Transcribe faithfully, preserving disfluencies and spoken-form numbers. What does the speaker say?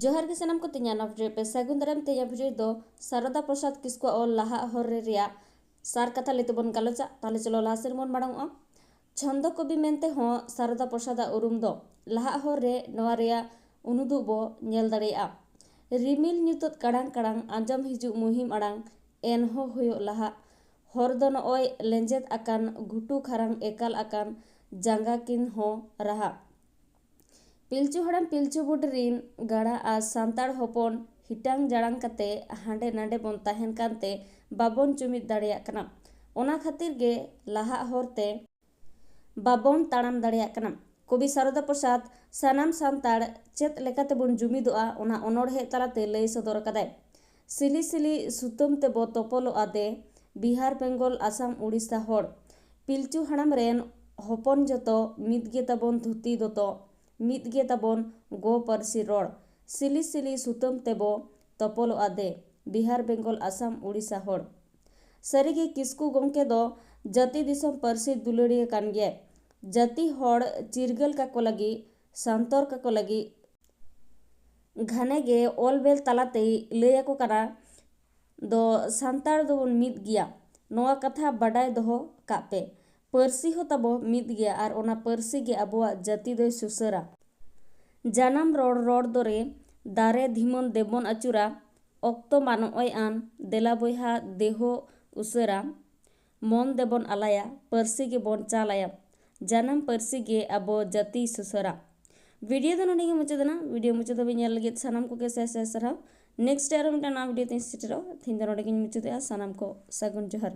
ᱡᱚᱦᱟᱨ ᱜᱮ ᱥᱟᱱᱟᱢ ᱠᱚ, ᱛᱮᱦᱮᱧᱟᱜ ᱱᱚᱣᱟ video ᱯᱮ ᱥᱟᱹᱜᱩᱱ ᱫᱟᱨᱟᱢ᱾ ᱛᱮᱦᱮᱧᱟᱜ video ᱫᱚ ᱥᱟᱨᱚᱫᱟ ᱯᱨᱚᱥᱟᱫᱽ ᱠᱤᱥᱠᱩᱣᱟᱜ ᱚᱞ ᱞᱟᱦᱟᱜ ᱦᱚᱨ ᱨᱮ ᱨᱮᱭᱟᱜ ᱥᱟᱨ ᱠᱟᱛᱷᱟ ᱞᱟᱹᱭ ᱛᱮᱵᱚᱱ ᱜᱟᱞᱚᱪᱟ᱾ ᱛᱟᱦᱞᱮ ᱪᱚᱞᱚ ᱞᱟᱦᱟ ᱥᱮᱫ ᱵᱚᱱ ᱢᱟᱲᱟᱝ ᱚᱜᱼᱟ᱾ ᱪᱷᱚᱱᱫᱚ ᱠᱚᱵᱤ ᱢᱮᱱᱛᱮ ᱦᱚᱸ ᱥᱟᱨᱚᱫᱟ ᱯᱨᱚᱥᱟᱫᱟᱜ ᱩᱨᱩᱢ ᱫᱚ ᱞᱟᱦᱟᱜ ᱦᱚᱨ ᱨᱮ ᱱᱚᱣᱟ ᱨᱮᱭᱟᱜ ᱩᱱᱩᱫᱩᱜ ᱵᱚ ᱧᱮᱞ ᱫᱟᱲᱮᱭᱟᱜᱼᱟ᱾ ᱨᱤᱢᱤᱞ ᱧᱩᱛᱟᱹᱛ ᱠᱟᱲᱟᱝ ᱠᱟᱲᱟᱝ ᱟᱸᱡᱚᱢ ᱦᱤᱡᱩᱜ ᱢᱩᱦᱤᱢ ᱟᱲᱟᱝ, ᱮᱱᱦᱚᱸ ᱦᱩᱭᱩᱜ ᱞᱟᱦᱟᱜ ᱦᱚᱨ ᱫᱚ ᱱᱚᱜᱼᱚᱭ ᱞᱮᱸᱡᱮᱫ ᱟᱠᱟᱱ ᱜᱷᱩᱴᱩ ᱠᱷᱟᱨᱟᱝ ᱮᱠᱟᱞ ᱟᱠᱟᱱ ᱡᱟᱸᱜᱟ ᱠᱤᱱ ᱦᱚᱸ ᱨᱟᱦᱟ᱾ ᱯᱤᱞᱪᱩ ᱦᱟᱲᱟᱢ ᱯᱤᱞᱪᱩ ᱵᱩᱰᱷᱤ ᱨᱤᱱ ᱜᱟᱲᱟ ᱟᱨ ᱥᱟᱱᱛᱟᱲ ᱦᱚᱯᱚᱱ ᱦᱤᱴᱟᱝ ᱡᱟᱲᱟᱝ ᱠᱟᱛᱮ ᱦᱟᱸᱰᱮ ᱱᱟᱰᱮ ᱵᱚᱱ ᱛᱟᱦᱮᱱ ᱠᱟᱱᱛᱮ ᱵᱟᱵᱚᱱ ᱡᱩᱢᱤᱫ ᱫᱟᱲᱮᱭᱟᱜ ᱠᱟᱱᱟ᱾ ᱚᱱᱟ ᱠᱷᱟᱹᱛᱤᱨ ᱜᱮ ᱞᱟᱦᱟᱜ ᱦᱚᱨ ᱛᱮ ᱵᱟᱵᱚᱱ ᱛᱟᱲᱟᱢ ᱫᱟᱲᱮᱭᱟᱜ ᱠᱟᱱᱟ᱾ ᱠᱚᱵᱤ ᱥᱟᱨᱚᱫᱟ ᱯᱨᱚᱥᱟᱫᱽ ᱥᱟᱱᱟᱢ ᱥᱟᱱᱛᱟᱲ ᱪᱮᱫ ᱞᱮᱠᱟᱛᱮᱵᱚᱱ ᱡᱩᱢᱤᱫᱚᱜᱼᱟ, ᱚᱱᱟ ᱚᱱᱚᱬᱦᱮ ᱛᱟᱞᱟᱛᱮ ᱞᱟᱹᱭ ᱥᱚᱫᱚᱨ ᱟᱠᱟᱫᱟᱭ᱾ ᱥᱤᱞᱤ ᱥᱤᱞᱤ ᱥᱩᱛᱟᱹᱢ ᱛᱮᱵᱚ ᱛᱚᱯᱚᱞᱚᱜᱼᱟ ᱫᱮ, ᱵᱤᱦᱟᱨ ᱵᱮᱝᱜᱚᱞ ᱟᱥᱟᱢ ᱩᱲᱤᱥᱥᱟ ᱦᱚᱲ᱾ ᱯᱤᱞᱪᱩ ᱦᱟᱲᱟᱢ ᱨᱮᱱ ᱦᱚᱯᱚᱱ ᱡᱚᱛᱚ, ᱢᱤᱫ ᱜᱮ ᱛᱟᱵᱚᱱ ᱫᱷᱩᱛᱤ ᱫᱚᱛᱚ, ᱢᱤᱫ ᱜᱮ ᱛᱟᱵᱚᱱ ᱜᱚ ᱯᱟᱹᱨᱥᱤ ᱨᱚᱲ᱾ ᱥᱤᱞᱤ ᱥᱤᱞᱤ ᱥᱩᱛᱟᱹᱢ ᱛᱮᱵᱚ ᱛᱚᱯᱚᱞᱚᱜᱼᱟ ᱫᱮ, ᱵᱤᱦᱟᱨ ᱵᱮᱝᱜᱚᱞ ᱟᱥᱟᱢ ᱩᱲᱤᱥᱥᱟ ᱦᱚᱲ᱾ ᱥᱟᱹᱨᱤᱜᱮ ᱠᱤᱥᱠᱩ ᱜᱚᱢᱠᱮ ᱫᱚ ᱡᱟᱹᱛᱤ ᱫᱤᱥᱚᱢ ᱯᱟᱹᱨᱥᱤ ᱫᱩᱞᱟᱹᱲᱤᱭᱟᱹ ᱠᱟᱱ ᱜᱮᱭᱟᱭ᱾ ᱡᱟᱹᱛᱤ ᱦᱚᱲ ᱪᱤᱨᱜᱟᱹᱞ ᱠᱟᱠᱚ ᱞᱟᱹᱜᱤᱫ, ᱥᱟᱱᱛᱚᱨ ᱠᱟᱠᱚ ᱞᱟᱹᱜᱤᱫ ᱜᱷᱟᱱᱮ ᱜᱮ ᱚᱞ ᱵᱮᱞ ᱛᱟᱞᱟᱛᱮᱭ ᱞᱟᱹᱭ ᱟᱠᱚ ᱠᱟᱱᱟ ᱫᱚ ᱥᱟᱱᱛᱟᱲ ᱫᱚᱵᱚᱱ ᱢᱤᱫ ᱜᱮᱭᱟ᱾ ᱱᱚᱣᱟ ᱠᱟᱛᱷᱟ ᱵᱟᱰᱟᱭ ᱫᱚᱦᱚ ᱠᱟᱜ ᱯᱮ, ᱯᱟᱹᱨᱥᱤ ᱦᱚᱸ ᱛᱟᱵᱚ ᱢᱤᱫ ᱜᱮᱭᱟ ᱟᱨ ᱚᱱᱟ ᱯᱟᱹᱨᱥᱤ ᱜᱮ ᱟᱵᱚᱣᱟᱜ ᱡᱟᱹᱛᱤ ᱫᱚᱭ ᱥᱩᱥᱟᱹᱨᱟ᱾ ᱡᱟᱱᱟᱢ ᱨᱚᱲ ᱨᱚᱲ ᱫᱚᱨᱮ, ᱫᱟᱨᱮ ᱫᱷᱤᱢᱟᱹᱱ ᱫᱮᱵᱚᱱ ᱟᱹᱪᱩᱨᱟ᱾ ᱚᱠᱛᱚ ᱢᱟ ᱱᱚᱜᱼᱚᱭ ᱟᱱ, ᱫᱮᱞᱟ ᱵᱚᱭᱦᱟ ᱫᱮᱦᱚ ᱩᱥᱟᱹᱨᱟ᱾ ᱢᱚᱱ ᱫᱮᱵᱚᱱ ᱟᱞᱟᱭᱟ, ᱯᱟᱹᱨᱥᱤ ᱜᱮᱵᱚᱱ ᱪᱟᱞᱟᱭᱟ᱾ ᱡᱟᱱᱟᱢ ᱯᱟᱹᱨᱥᱤ ᱜᱮ ᱟᱵᱚ ᱡᱟᱹᱛᱤ ᱥᱩᱥᱟᱹᱨᱟ᱾ Video ᱫᱚ ᱱᱚᱰᱮ ᱜᱮ ᱢᱩᱪᱟᱹᱫ ᱮᱱᱟ᱾ Video ᱢᱩᱪᱟᱹᱫ ᱫᱷᱟᱹᱵᱤᱡ ᱧᱮᱞ ᱞᱟᱹᱜᱤᱫ ᱥᱟᱱᱟᱢ ᱠᱚᱜᱮ ᱥᱟᱭ ᱥᱟᱭ ᱥᱟᱨᱦᱟᱣ᱾ Next ᱟᱨᱚ ᱢᱤᱫᱴᱟᱝ ᱱᱟᱣᱟ video ᱛᱤᱧ ᱥᱮᱴᱮᱨᱚᱜᱼᱟ᱾ ᱛᱮᱦᱮᱧ ᱫᱚ ᱱᱚᱰᱮ ᱜᱤᱧ ᱢᱩᱪᱟᱹᱫᱮᱜᱼᱟ᱾ ᱥᱟᱱᱟᱢ ᱠᱚ ᱥᱟᱹᱜᱩᱱ ᱡᱚᱦᱟᱨ᱾